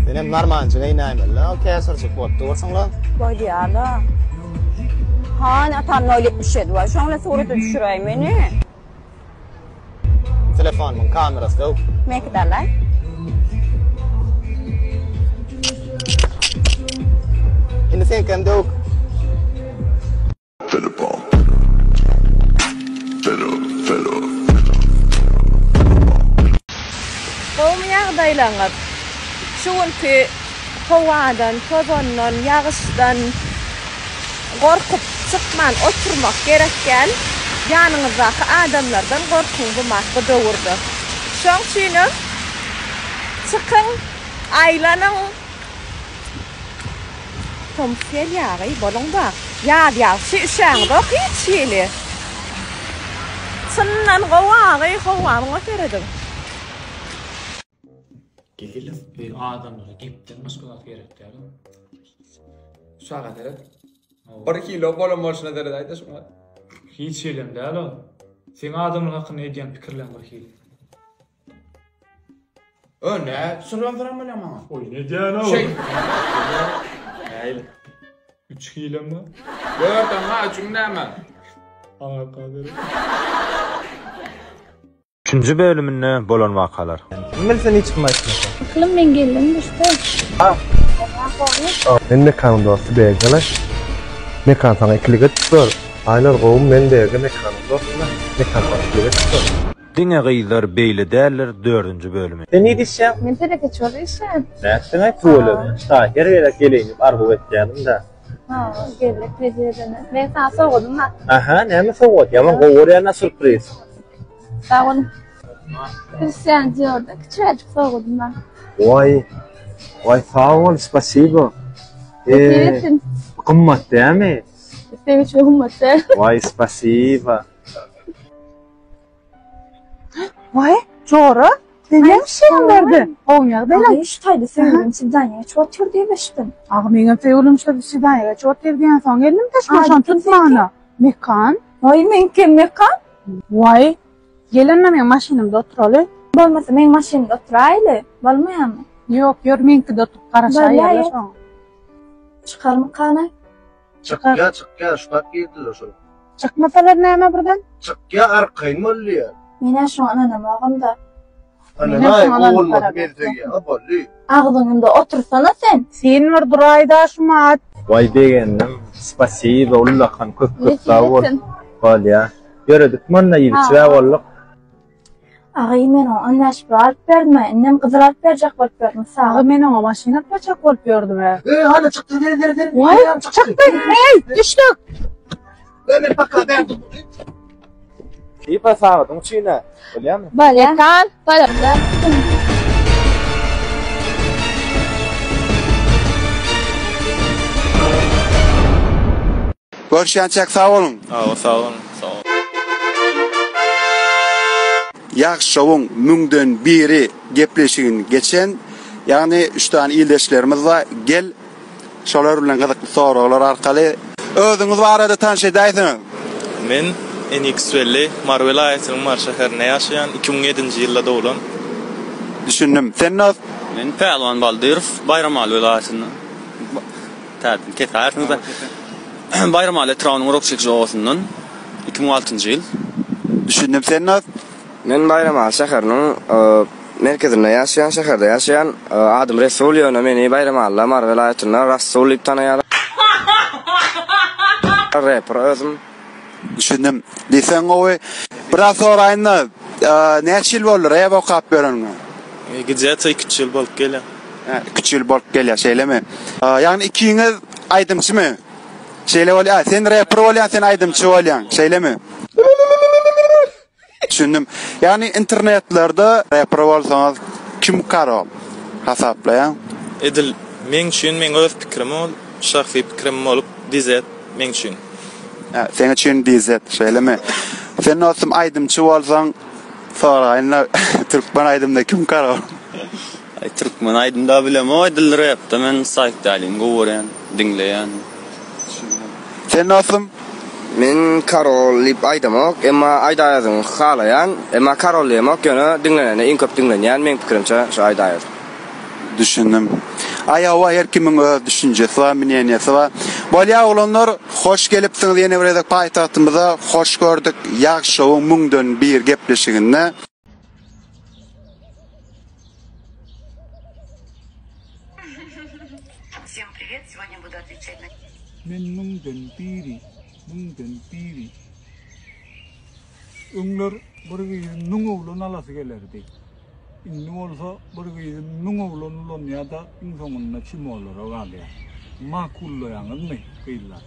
Senem narmanjy geýnäýmeli-le, o käşirjik bolup dursuň-la. Bolýa-la. Hany atam nol 77 bar, şoň bilen surata düşüräý meni. Telefonymyň kamerasy döwük. Meňki-de alaý. Indi seňkem döwük. Gowumy ýagdaýlaňyz? Şu günki howadan, tozandan, ýagyşdan gorkup çykman oturmak gerek däl. Ýanyňyzdaky adamlardan gorkuň bu bu döwürde. Şoň üçinem çykyň, aýlanyň. Tomus gelýägi, boluň-da. Ýaz ýagşy, üşäňzok hiç hili. Çyndan gowy agy, howa muňa serediň. Gel Eý adamlara gepden başga zat gerek däl. Şaga seret. Bir kilo bolan bolşuna seret aýda şuňa. Hiç hilem däl ol. Seň adamlar hakynda edýän pikirleň bir hili. Ö nä soran soran bolýa maňa. Oý ne diýýän o? Şeý. Nähili? Üç hilem bar. Dört amma üçüň näme? Aňa gadyr. Üçünji bölüminde bolan wakalar. Kim bilsin hiç kim aýtmasa. Aklym men geldim düşdi. Men Mekanyň dosty Begdalaş. Mekan saňa ikilik edip dur. Aýlar gowumy men Bege Mekanyň dosty Mekan saňa ikilik edip dur. Diňe gyzlar beýle däldir dördünji bölümi. Sen nirde işleýäň? Men telekeçi bolup işleýän. Nätdiňaý tüweleme. Şaý her gezek geleýin diýip arzuw etýädim-dä. Hawa, geldik tejribene. Men saňa sowgadym bar. Aha, näme sowgat? Ýaman gowy görýän-ä sürpriz. Sag bol. Christian Dior'da kiçiräjik sowgadym bar. Waý. Waý sag bol, spasibo. Nesip etsin. Gymmat dämi? Seň üçin gymmat däl. Waý, spasibo. Waý, jora, sen näme işleýäň bärde? Gowy ýagdaýlar. Aý, şu taýda söýgülim swidaniýa geçip otyr diýip eşitdim. Agy, meňem söýgülim şu swidaniýa geçip otyr diýen soň geldim teşme şony tutmana. Mekan. Waý, meňkem Mekan. Waý, gelende meň maşynymda oturaly. Bolmasa meň maşynymda oturaýly, bolmaýarmy? Ýok, ýör meňkide oturyp garaşaýaly şoňa. Çykarmykana? Çykar. Çykýa çykýa şumat girdiler şol. Çykmasalar näme birden? Çykýa arkaýyn bol diýýär. Menä şoňa ynanamogam-da. Ynanaý ogulmasy meni söýýä a boldy. Agzyňda otursana sen. Sen bir duraýda şumat. Waý begendim. Spasiba ullakan köp köp sag bol. Bolýa. Ýöredik munda ýigitçä bolduk. Agy men oňa 15 pul alyp berdim-ä, indem gyzyl alyp berjek bolup ýörün, sag. Agy men oňa maşyn alyp berjek bolup ýördüm-ä. Eý hany çykdy sere sere sere. Waý çykdy. Eý düşdük. Eý men paka bärde durdy. Sipa sagadyň üçin-ä. Bolýamy? Bolýa. Mekan. Bolýa. Görüşýänçäk sag boluň. Hawa sag boluň. Sag boluň. Ýagşowyň müňden biri gepleşigini geçen, ýagny üç sany ildeşlerimiz bar. Gel, şolar bilen gyzykly soraglar arkaly. Özüňiz barada tanyş edäýseňiz. Men Enix Welli, Mary welaýatynyň Mary şäherinde ýaşaýan, 2007-nji ýylda doglan. Düşündim. Sen dost? Men Pälwan Baldyrow, Baýramaly welaýatyndan. Täzeden kesäýersiňiz-de. Baýramaly etrabynyň Urukçekiji obasyndan, 2006-njy ýyl. Düşündim. Sen dost? Men Baýramaly şäheriniň merkezinde ýaşaýan, şäherde ýaşaýan. Adym Resul, ýöne meni Baýramalyda, Mary welaýatynda Rassul diýip tanaýarlar. Reper özüm. Düşündim. Diýseň gowy. Biraz soraýyn-da, näçe ýyl boldy rep okap ýöreniňe? Gije-de iki-üç ýyl bolup gelýär. Hä, iki-üç ýyl bolup gelýär, şeýlemi? Ýagny ikiňiz aýdymçymy? Şeýle bolýar, sen reper bolýaň, sen aýdymçy bolýaň, şeýlemi? Düşündim. Ýagny internetlerde reper bolsaňyz kim karol hasaplaýaň? Edil meň üçin meň öz pikirim ol şahsy pikirim bolup DZ meň üçin. Hä, seň üçin DZ, şeýlemi? Sen dostum aýdymçy bolsaň soraýynla türkmen aýdymda kim karol? Aý türkmen aýdymda bilemok edil repde men Saýtdälini gowy görýän diňleýän. Sen dostum? Men Karol diýip aýdamok, emma Aýdaýazyň halaýan, emma Karol diýemok, ýöne diňlenende iň köp diňlenýän meň pikirimçe şu Aýdaýaz. Düşündim. Aý hawa her kimiň öz düşünjesi bar, mneniýesi bar. Bolýa oglanlar, hoş gelipsiňiz ýene bir gezek paýtagtymyza. Hoş gördük. Ýagşowyň müňden bir gepleşiginde. Men müňden biri, müňden biri. Öňler bir gyzy müň oglan alasy gelerdi. Indi bolsa bir gyzy müň oglan ulanýar-da, iň soňunda çimolara galýar. Makullaýaňyzmy, gyzlar?